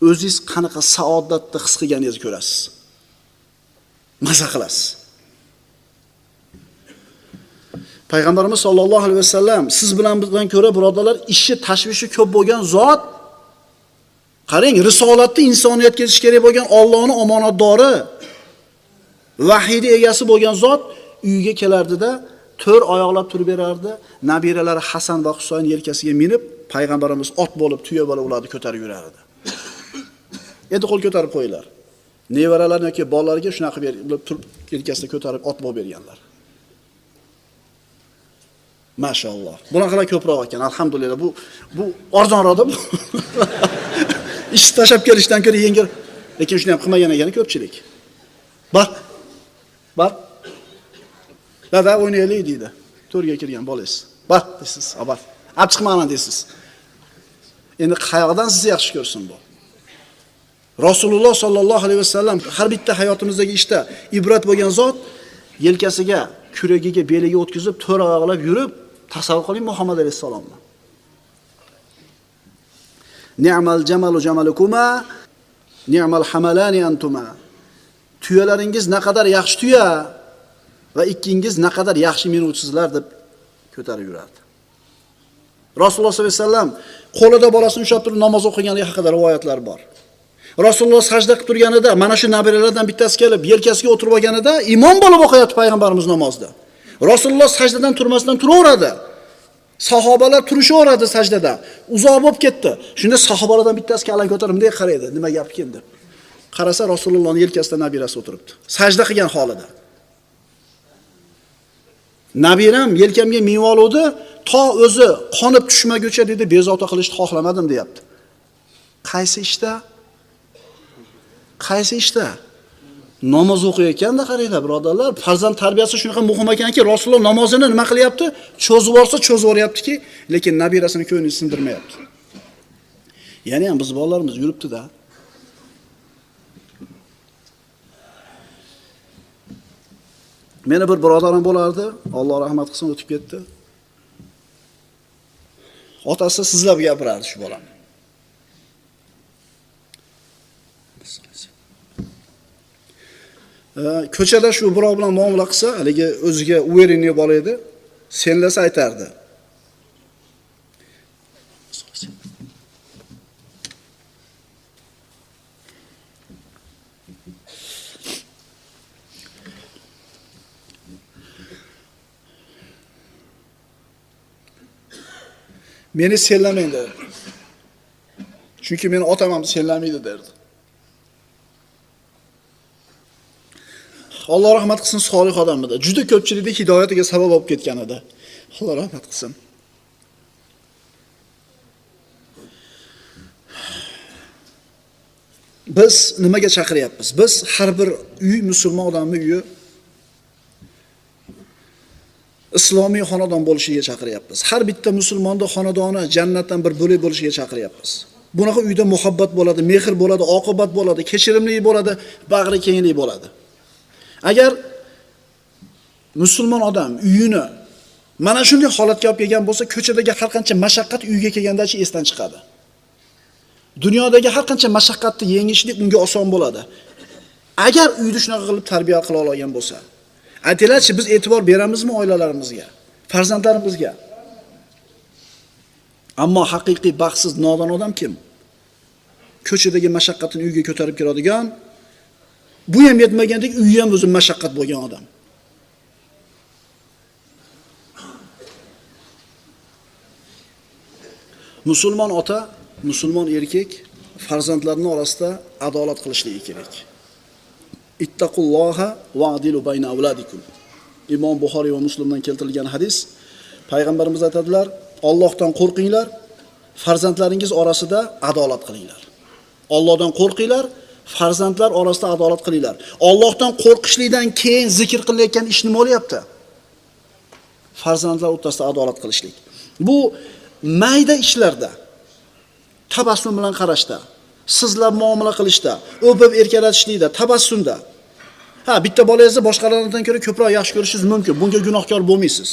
S1: o'zingiz qanaqa saodatni his qilganingizni ko'rasiz. Maza qilasiz. Payg'ambarimiz sollallohu alayhi vasallam siz bilan bizdan ko'ra birodarlar ishi tashvishi ko'p bo'lgan zot. Qarang, risolatni insoniyatga yetish kerak bo'lgan Allohning omonatdori, vahiyni egasi bo'lgan zot uyga kelardida to'rt oyoqlab turib berardi. Nabiralari Hasan va Husayn yelkasiga minib, payg'ambarimiz ot bo'lib, tuya bo'lib ularni ko'tarib yurardi. Endi qo'l ko'tarib qo'yinglar. Nevaralarni yoki bolalarga shunaqa qilib turib yelkasida ko'tarib ot bo'lib berganlar. Mashalloh. Bunaqalar ko'proq ekan, alhamdulillah. Bu arzonroqda bu. Ish tashlab kelishdan ko'ra yengil, lekin shuni ham qilmagan ekan ko'pchilik. Bor. Bor. Dada o'ynaylik deydi. To'rga kirgan bolangiz. Bor deysiz, bor. Olib chiqmaman deysiz. Endi qayoqdan sizni yaxshi ko'rsin bu? Rasululloh sollallohu alayhi vasallam har bitta hayotimizdagi ishda ibrat bo'lgan zot yelkasiga, kuragiga, beliga o'tkazib, to'rt oyoqlab yurib, tasavvur qiling Muhammad alayhissalomni. Ni'mal jamalu jamalukuma, ni'mal hamalani antuma. Tuyalaringiz naqadar yaxshi tuya va ikkingiz naqadar yaxshi minuvchisizlar deb ko'tarib yurardi. Rasululloh sollallohu alayhi vasallam qo'lida bolasini ushlab turib namoz o'qiganligi haqida rivoyatlar bor. Rasululloh sajda qilib turganida mana shu nabiralardan bittasi kelib yelkasiga o'tirib olganida imom bo'lib o'qiyapti payg'ambarimiz namozda. Rasululloh sajdadan turmasdan turaveradi. Sahobalar turishaveradi sajdada. Uzoq bo'lib ketdi. Shunda sahobalardan bittasi kalan ko'tarib bunday qaraydi, nima gap ekan deb. Qarasa Rasulullohning yelkasida nabirasi o'tiribdi. Sajda qilgan holida. Nabiram yelkamga minib oluvdi, to o'zi qonib tushmaguncha dedi, bezovta qilishni xohlamadim deyapti. Qaysi ishda? Qaysi ishda? Namoz o'qiyotganda qaranglar birodarlar, farzand tarbiyasi shunaqa muhim ekanki, Rasululloh namozini nima qilyapti? Cho'zib yuborsa cho'zib yuboryaptiki, lekin nabirasini ko'nglini sindirmayapti. Ya'ni ham biz bolalarimiz yuribdi-da. Meni bir birodarim bo'lardi, Alloh rahmat qilsin, o'tib ketdi. Otasi sizlab gapirardi shu bolani. Ko'chada shu birov bilan muomala qilsa, haligi o'ziga uverenniy bola edi, senlasa aytardi. Meni senlamang derdi. Chunki meni otam ham senlamaydi derdi. Alloh rahmat qilsin, solih odam edi. Juda ko'pchilikni hidoyatiga sabab bo'lib ketgan edi. Alloh rahmat qilsin. Biz nimaga chaqiryapmiz? Biz har bir uy musulmon odamning uyi islomiy xonadon bo'lishiga chaqiryapmiz. Har bitta musulmonning xonadoni jannatdan bir bo'lak bo'lishiga chaqiryapmiz. Bunaqa uyda muhabbat bo'ladi, mehr bo'ladi, oqibat bo'ladi, kechirimli bo'ladi, bag'ri kenglik bo'ladi. Agar musulmon odam uyini mana shunday holatga olib kelgan bo'lsa, ko'chadagi har qancha mashaqqat uyga kelgandachi esdan chiqadi. Dunyodagi har qancha mashaqqatni yengishlik unga oson bo'ladi. Agar uyni shunaqa qilib tarbiya qila olgan bo'lsa. Aytinglarchi, biz e'tibor beramizmi oilalarimizga, farzandlarimizga? Ammo haqiqiy baxtsiz nodon odam kim? Ko'chadagi mashaqqatini uyga ko'tarib keladigan, bu ham yetmagandek uyi ham o'zi mashaqqat bo'lgan odam. Musulmon ota, musulmon erkak farzandlarining orasida adolat qilishligi kerak. Ittaqulloha va'dilu bayna avladikum. Imom Buxoriy va Muslimdan keltirilgan hadis. Payg'ambarimiz aytadilar: Allohdan qo'rqinglar, farzandlaringiz orasida adolat qilinglar. Allohdan qo'rqinglar, farzandlar orasida adolat qilinglar. Allohdan qo'rqishlikdan keyin zikr qilayotgan ish nima bo'lyapti? Farzandlar o'rtasida adolat qilishlik. Bu mayda ishlarda, tabassum bilan qarashda, sizlab muomala qilishda, o'pib erkalatishlikda, tabassumda. Ha, bitta bolangizni boshqalardan ko'ra ko'proq yaxshi ko'rishingiz mumkin. Bunga gunohkor bo'lmaysiz.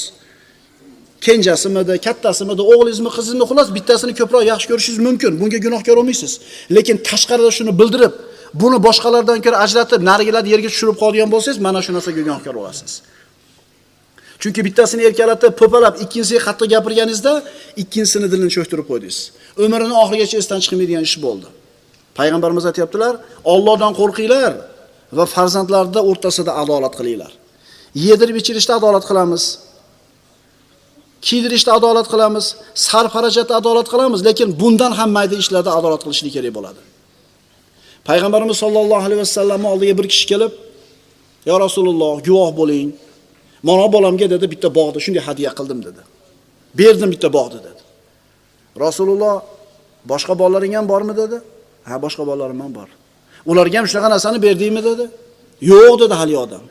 S1: Kenjasimidi, kattasimidi, o'g'lingizmi, qizingizmi, xullas bittasini ko'proq yaxshi ko'rishingiz mumkin. Bunga gunohkor bo'lmaysiz. Lekin tashqarida shuni bildirib, buni boshqalardan ko'ra ajratib, narigilarni yerga tushirib qo'yadigan bo'lsangiz, mana shu narsaga gunohkor bo'lasiz. Chunki bittasini erkalatib, po'palab, ikkinchisiga qattiq gapirganingizda, ikkinchisini dilini cho'ktirib qo'ydingiz. Umrini oxirigacha esdan chiqmaydigan ish bo'ldi. Payg'ambarimiz aytayaptilar, Allohdan qo'rqinglar va farzandlarda o'rtasida adolat qilinglar. Yedirib ichirishda adolat qilamiz. Kiydirishda adolat qilamiz, sarf xarajatda adolat qilamiz, lekin bundan ham mayda ishlarda adolat qilishlik kerak bo'ladi. Payg'ambarimiz sollallohu alayhi vasallamning oldiga bir kishi kelib, "Ya Rasululloh, guvoh bo'ling. Mana bolamga dedi bitta bog'ni shunday hadiya qildim" dedi. Berdim bitta bog'ni dedi. Rasululloh, "Boshqa bolalaring ham bormi?" dedi. "Ha, boshqa bolalarim ham bor." "Ularga ham shunaqa narsani berdingmi?" dedi. "Yo'q" dedi hali odam.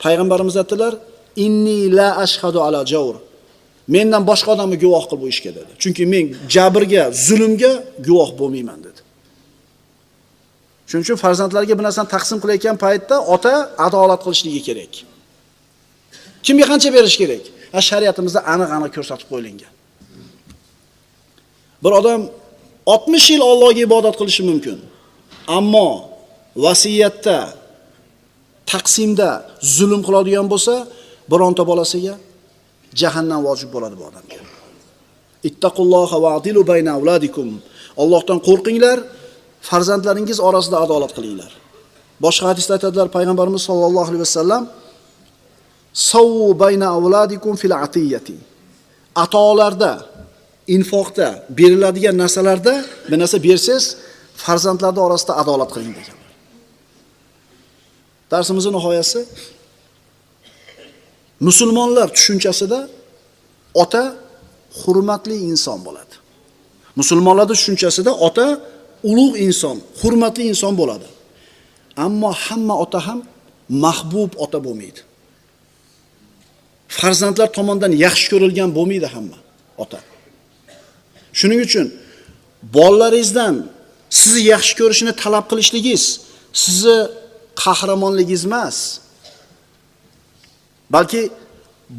S1: Payg'ambarimiz aytdilar, "Inni la ashhadu ala jawr." Mendan boshqa odamni guvoh qil bu ishga dedi. Chunki men jabrga, zulmga guvoh bo'lmayman dedi. Shuning uchun farzandlarga bir narsani taqsim qilayotgan paytda ota adolat qilishligi kerak. Kimga qancha berish kerak? Ha, shariatimizda aniq-aniq ko'rsatib qo'yilgan. Bir odam 60 yil Allohga ibodat qilishi mumkin. Ammo vasiyatda, taqsimda zulm qiladigan bo'lsa, bironta bolasiga jahannam vojib bo'ladi bu odamga. Ittaqulloha va adilu bayna avladikum. Allohdan qo'rqinglar, farzandlaringiz orasida adolat qilinglar. Boshqa hadisda aytadilar payg'ambarimiz sollallohu alayhi vasallam, "Savu bayna avladikum fil atiyati." Atolarda, infoqda, beriladigan narsalarda bir narsa bersangiz, farzandlarda orasida adolat qiling deganlar. Darsimizning nihoyasi musulmonlar tushunchasida ota hurmatli inson bo'ladi. Musulmonlar tushunchasida ota ulug' inson, hurmatli inson bo'ladi. Ammo hamma ota ham mahbub ota bo'lmaydi. Farzandlar tomonidan yaxshi ko'rilgan bo'lmaydi hamma ota. Shuning uchun bolalaringizdan sizni yaxshi ko'rishini talab qilishligingiz sizni qahramonligingiz emas. Balki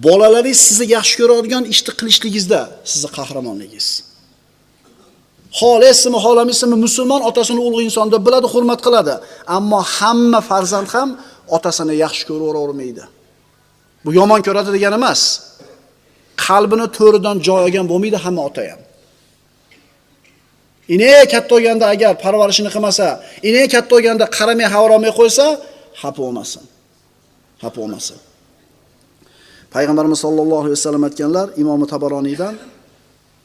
S1: bolalaringiz sizni yaxshi ko'radigan ishni qilishligingizda sizni qahramonligingiz. Xohlaysizmi, xohlamaysizmi, musulmon otasini ulug' inson deb biladi, hurmat qiladi. Ammo hamma farzand ham otasini yaxshi ko'ravermaydi. Bu yomon ko'radi degani emas. Qalbini to'ridan joy olgan bo'lmaydi hamma ota ham. Ine katta bo'lganda agar parvarishini qilmasa, ine katta bo'lganda qaramay havromay qo'ysa, xafa bo'lmasin. Xafa bo'lmasin. Payg'ambarimiz sollallohu alayhi vasallam aytganlar, Imom Tabaroniydan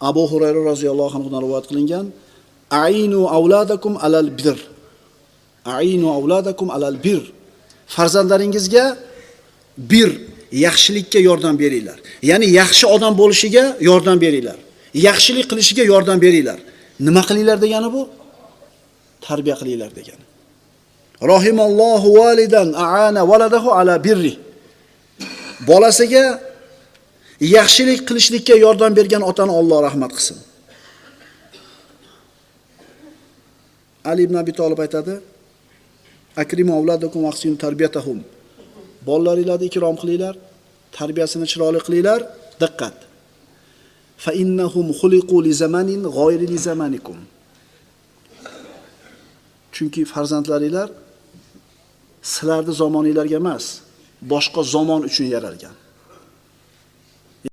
S1: Abu Hurayra roziyallohu anhudan rivoyat qilingan, "Ainu avladakum alal bir." Ainu avladakum alal bir. Farzandlaringizga bir, yaxshilikka yordam beringlar. Ya'ni yaxshi odam bo'lishiga yordam beringlar. Yaxshilik qilishiga yordam beringlar. Nima qilinglar degani bu? Tarbiya qilinglar degani. Rahimallohu validan aana waladahu ala birri. Bolasiga yaxshilik qilishlikka yordam bergan otani Alloh rahmat qilsin. Ali ibn Abi Talib aytadi: "Akrimu avladakum va ahsinu tarbiyatahum." Bolalaringlarni ikrom qilinglar, tarbiyasini chiroyli qilinglar. Diqqat. Fa innahum xuliqu li zamanin g'oyri li zamanikum. Chunki farzandlaringlar sizlarning zamoningizga emas, boshqa zamon uchun yaralgan.